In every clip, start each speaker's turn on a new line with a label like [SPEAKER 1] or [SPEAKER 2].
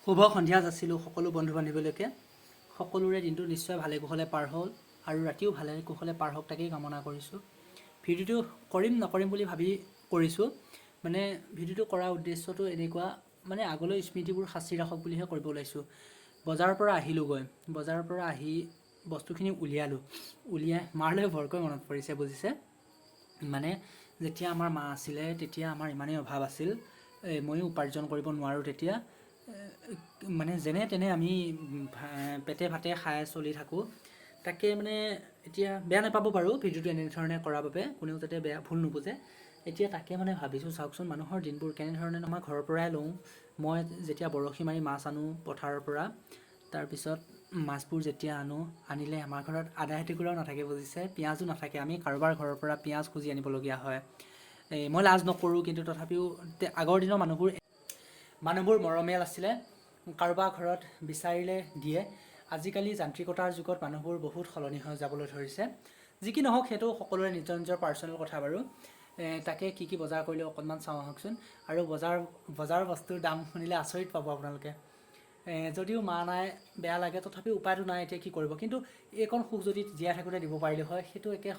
[SPEAKER 1] শুভ সন্ধিয়া যাচিলোঁ সকলো বন্ধু বান্ধৱীলৈকে। সকলোৰে দিনটো নিশ্চয় ভালে কুশলে পাৰ হ'ল আৰু ৰাতিও ভালে কুশলে পাৰ হওক, তাকেই কামনা কৰিছোঁ। ভিডিঅ'টো কৰিম নকৰিম বুলি ভাবি কৰিছোঁ। মানে ভিডিঅ'টো কৰাৰ উদ্দেশ্যটো এনেকুৱা, মানে আগলৈ স্মৃতিবোৰ সাঁচি ৰাখক বুলিহে কৰিব ওলাইছোঁ। বজাৰৰ পৰা আহিলোঁগৈ। বজাৰৰ পৰা আহি বস্তুখিনি উলিয়ালোঁ। উলিয়াই মালৈ বৰকৈ মনত পৰিছে, বুজিছে। মানে যেতিয়া আমাৰ মা আছিলে, তেতিয়া আমাৰ ইমানেই অভাৱ আছিল, এই ময়ো উপাৰ্জন কৰিব নোৱাৰোঁ তেতিয়া। মানে যেনে তেনে আমি পেটে ভাতে খাই চলি থাকোঁ। তাকে মানে এতিয়া বেয়া নাপাব বাৰু ভিডিঅ'টো এনেধৰণে কৰাৰ বাবে, কোনেও যাতে বেয়া ভুল নুবুজে। এতিয়া তাকে মানে ভাবিছোঁ, চাওকচোন মানুহৰ দিনবোৰ কেনেধৰণে। আমাৰ ঘৰৰ পৰাই লওঁ, মই যেতিয়া বৰশী মাৰি মাছ আনো পথাৰৰ পৰা, তাৰপিছত মাছবোৰ যেতিয়া আনো, আনিলে আমাৰ ঘৰত আদা এটুকুৰাও নাথাকে, বুজিছে। পিঁয়াজো নাথাকে। আমি কাৰোবাৰ ঘৰৰ পৰা পিঁয়াজ খুজি আনিবলগীয়া হয়। এই মই লাজ নকৰোঁ, কিন্তু তথাপিও আগৰ দিনৰ মানুহবোৰ মৰমীয়াল আছিলে। কাৰোবাৰ ঘৰত বিচাৰিলে দিয়ে। আজিকালি যান্ত্ৰিকতাৰ যুগত মানুহবোৰ বহুত সলনি হৈ যাবলৈ ধৰিছে। যি কি নহওক, সেইটো সকলোৰে নিজৰ নিজৰ পাৰ্চনেল কথা বাৰু। তাকে কি কি বজাৰ কৰিলে অকণমান চাওঁ আহকচোন। আৰু বজাৰ বস্তুৰ দাম শুনিলে আচৰিত পাব আপোনালোকে। যদিও মা নাই, বেয়া লাগে, তথাপিও উপায়টো নাই, এতিয়া কি কৰিব? কিন্তু এইকণ সুখ যদি জীয়াই থাকোঁতে দিব পাৰিলোঁ হয়, সেইটো একে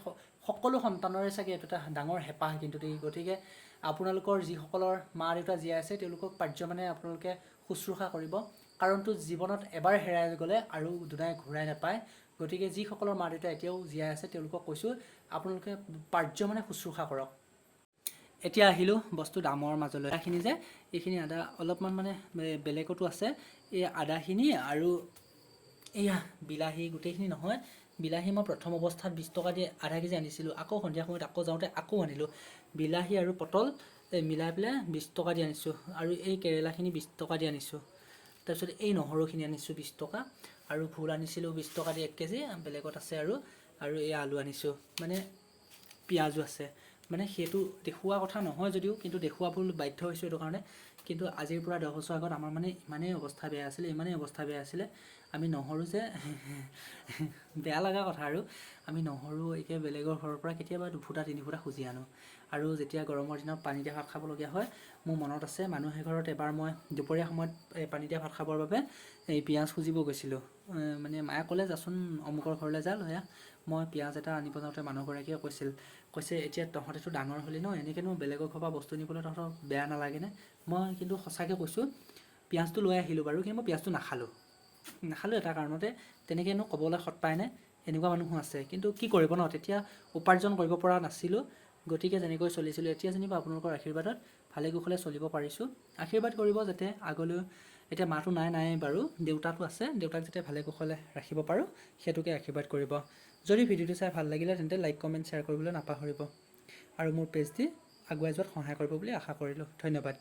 [SPEAKER 1] সকলো সন্তানৰে চাগে এইটো এটা ডাঙৰ হেঁপাহ কিন্তু দেই। গতিকে আপোনালোকৰ যিসকলৰ মা দেউতা জীয়াই আছে, তেওঁলোকক পাৰ্য মানে আপোনালোকে শুশ্ৰূষা কৰিব। কাৰণটো জীৱনত এবাৰ হেৰাই গ'লে আৰু দুনাই ঘূৰাই নাপায়। গতিকে যিসকলৰ মা দেউতা এতিয়াও জীয়াই আছে, তেওঁলোকক কৈছোঁ, আপোনালোকে পাৰ্য মানে শুশ্ৰূষা কৰক। এতিয়া আহিলোঁ বস্তু দামৰ মাজলৈ। আদাখিনি যে এইখিনি আদা অলপমান মানে বেলেগতো আছে। এই আদাখিনি আৰু এয়া বিলাহী, গোটেইখিনি নহয়। বিলাহী মই প্ৰথম অৱস্থাত 20 টকা দি আধা কেজি আনিছিলোঁ। আকৌ সন্ধিয়া সময়ত আকৌ যাওঁতে আকৌ আনিলোঁ। বিলাহী আৰু পটল এই মিলাই পেলাই 20 টকা দি আনিছোঁ। আৰু এই কেৰেলাখিনি 20 টকা দি আনিছোঁ। তাৰপিছত এই নহৰুখিনি আনিছোঁ 20 টকা। আৰু ভোল আনিছিলোঁ 20 টকা দি 1 কেজি, বেলেগত আছে। আৰু আৰু এই আলু আনিছোঁ, মানে পিঁয়াজো আছে। মানে সেইটো দেখুওৱা কথা নহয় যদিও, কিন্তু দেখুৱাবলৈ বাধ্য হৈছোঁ এইটো কাৰণে। কিন্তু আজিৰ পৰা 10 বছৰ আগত আমাৰ মানে ইমানেই অৱস্থা বেয়া আছিলে, ইমানেই অৱস্থা বেয়া আছিলে, আমি নহৰু যে, বেয়া লগা কথা আৰু, আমি নহৰু একে বেলেগৰ ঘৰৰ পৰা কেতিয়াবা দুফুটা তিনিফুটা খুজি আনো। আৰু যেতিয়া গৰমৰ দিনত পানী দিয়া ভাত খাবলগীয়া হয়, মোৰ মনত আছে, মানুহ এঘৰত এবাৰ মই দুপৰীয়া সময়ত এই পানী দিয়া ভাত খাবৰ বাবে এই পিঁয়াজ খুজিব গৈছিলোঁ। মানে মায়ে ক'লে, "যাচোন, অমুকৰ ঘৰলৈ যা, লৈ আহ।" মই পিঁয়াজ এটা আনিব যাওঁতে মানুহগৰাকীয়ে কৈছিল, কৈছে, "এতিয়া তহঁতেতো ডাঙৰ হ'লি ন, এনেকৈনো বেলেগৰ ঘৰৰ পৰা বস্তু নিবলৈ তহঁতৰ বেয়া নালাগেনে?" মই কিন্তু সঁচাকৈ কৈছোঁ, পিঁয়াজটো লৈ আহিলোঁ বাৰু, কিন্তু মই পিঁয়াজটো নাখালোঁ। নাখালোঁ এটা কাৰণতে, তেনেকৈনো ক'বলৈ সৎ পায়নে? এনেকুৱা মানুহো আছে। কিন্তু কি কৰিব ন, তেতিয়া উপাৰ্জন কৰিব পৰা নাছিলোঁ, গতিকে যেনেকৈ চলিছিলোঁ। এতিয়া যেনিবা আপোনালোকৰ আশীৰ্বাদত ভালে কুশলে চলিব পাৰিছোঁ। আশীৰ্বাদ কৰিব যাতে আগলৈও। এতিয়া মাটো নাই নাই বাৰু, দেউতাটো আছে। দেউতাক যাতে ভালে কুশলে ৰাখিব পাৰোঁ, সেইটোকে আশীৰ্বাদ কৰিব। যদি ভিডিঅ'টো চাই ভাল লাগিলে, তেন্তে লাইক, কমেণ্ট, শ্বেয়াৰ কৰিবলৈ নাপাহৰিব আৰু মোৰ পেজটি আগুৱাই যোৱাত সহায় কৰিব বুলি আশা কৰিলোঁ। ধন্যবাদ।